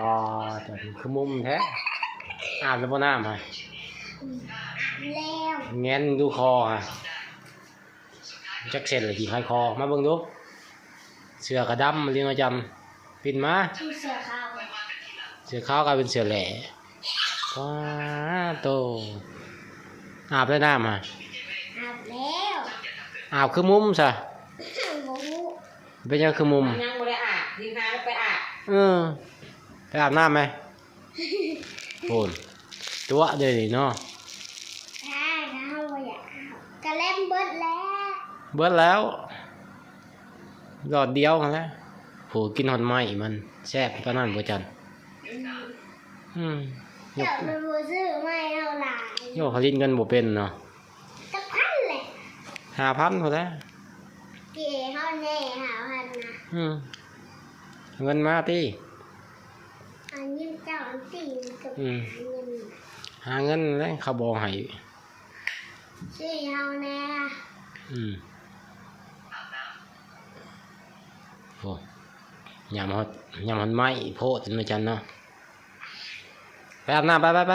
ອໍ ເຈົ້າຄືໝຸ່ມແທ້. ອາບແລ້ວບໍ່ນ້ຳຫັ້ນ? ອາບແລ້ວ. ແງນດູຄໍຫັ້ນ. ຈັກເຊັນລະຂີ້ໄຄຄໍ. ມາເບິ່ງດູ. ເສື້ອກະດຳອີ່ຫຼີເນາະຈັນ. ປິ່ນມາ. ເສື້ອຂາວ. ເສື້ອຂາວກາຍເປັນເສື້ອແຫຼ້. ປາໂຕ. ອາບແລ້ວນ້ຳຫັ້ນ? ອາບແລ້ວ. ອາບຄືໝຸ່ມຊະ? ບໍ່ຮູ້. ເປັນຫຍັງຄືໝຸ່ມ? ຍັງບໍ່ໄດ້ອາບ. ດີນາໄປອາບ. ເອີ. ໄປອາບນ້ຳໄໝ? ໂອ້ນ ຕົວະເດ້ນີ້ເນາະ. ຖ້າເຮົາບໍ່ຢາກອາບ ກະແລັມເບິດແລ້ວ. ເບິດແລ້ວ. ຫຼອດດຽວຫັ້ນແຫຼະ. ໂຫ ກິນຮອດໄມ້ມັນແຊບປານນັ້ນບໍ່ຈັນ? ອືມ ອືມ. ເຈົ້າມັນບໍ່ຊື້ໄມ້ເຮົາຫຼາຍ. ໂຍ ຜະລິດເງິນບໍ່ເປັນເນາະ. ຈັກພັນແຫຼະ. ຫ້າພັນພຸ້ນແຫຼະ. ເກເຮົາແດ່ ຫ້າພັນນະ. ອືມ. ເງິນມາຕິ. ອັນນີ້ເຈົ້າອັນຕິກັບ ອືມ ຫາເງິນ ຫາເງິນແຫຼະ ເຂົາບໍ່ໃຫ້. ຊື້ເຮົາແດ່. ອືມ. ໂອ້ ຍາມຮອດ ຍາມຮອດໄມ້ໂພດເນາະຈັນເນາະ. ໄປອາບນ້ຳ ໄປ ໄປ ໄປ.